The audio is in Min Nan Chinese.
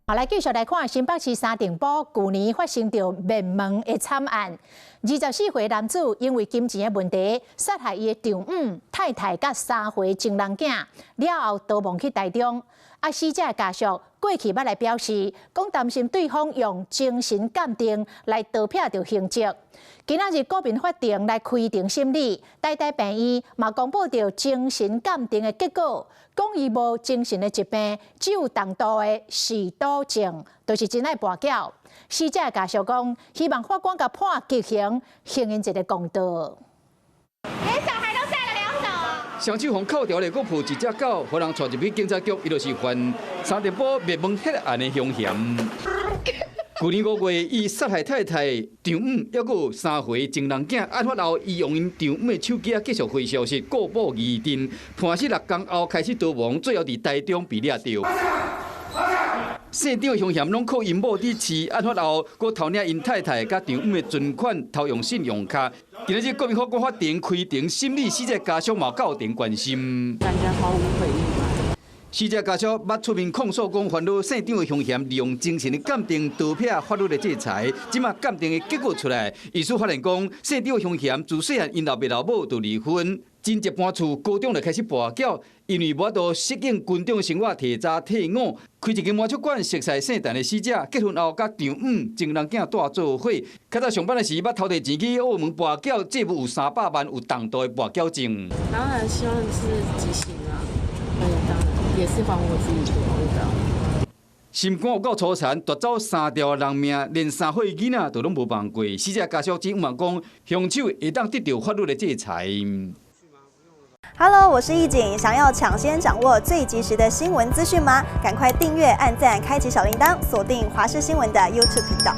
好，來繼續來看新北市三重埔，舊年發生著滅門的慘案。24歲男子因為金錢的問題，殺害伊的丈母、太太佮三歲情人囝，了後逃亡去台中。啊，死者的家屬過去捌來表示，講擔心對方用精神鑑定來逃避著刑責。今仔日國民法庭來開庭審理，台大病院嘛公布著精神鑑定的結果，講伊無精神的疾病，只有重度的嗜賭症，就是真愛跋筊。死者的家屬講，希望法官共判極刑，還𪜶一個公道。連小孩都嚇了兩手。雙手予銬牢咧，閣抱一隻狗，予人帶入去警察局，伊就是犯三重埔滅門血案的兇嫌。舊年5月，伊殺害太太、丈母，抑閣有三歲情人囝，案發後，伊用𪜶丈母的手機仔繼續回消息，故布疑陣，判死6工後開始逃亡，最後佇台中被掠著。姓張的兇嫌攏靠𪜶某佇飼，案發後，閣偷領𪜶太太佮丈母的存款，偷用信用卡。今仔日國民法官法庭開庭審理，死者家屬嘛到庭關心。感覺毫無悔意。死者家屬捌出面控訴講，煩惱姓張的兇嫌利用精神的鑑定逃避法律的制裁。這馬鑑定的結果出來，醫師發現講，姓張的兇嫌自細漢𪜶老爸老母就離婚，進一搬厝，高中就開始跋筊，因為無法度適應軍中生活，提早退伍，開一間麻將館，熟似姓陳的死者，結婚後佮丈母、情人囝蹛做伙，較早上班的時捌偷提錢去澳門跋筊，債務有300萬，有重度的跋筊症。當然希望是極刑啊，當然也是還我自己一個公道。心肝有夠粗殘，奪走三條人命，連三歲囡仔都攏無放過。死者家屬只希望講，兇手會當得著法律的制裁。 Hello，我是易景，想要搶先掌握最及時的新聞資訊嗎？趕快訂閱、按讚、開啟小鈴鐺，鎖定華視新聞的 YouTube 頻道。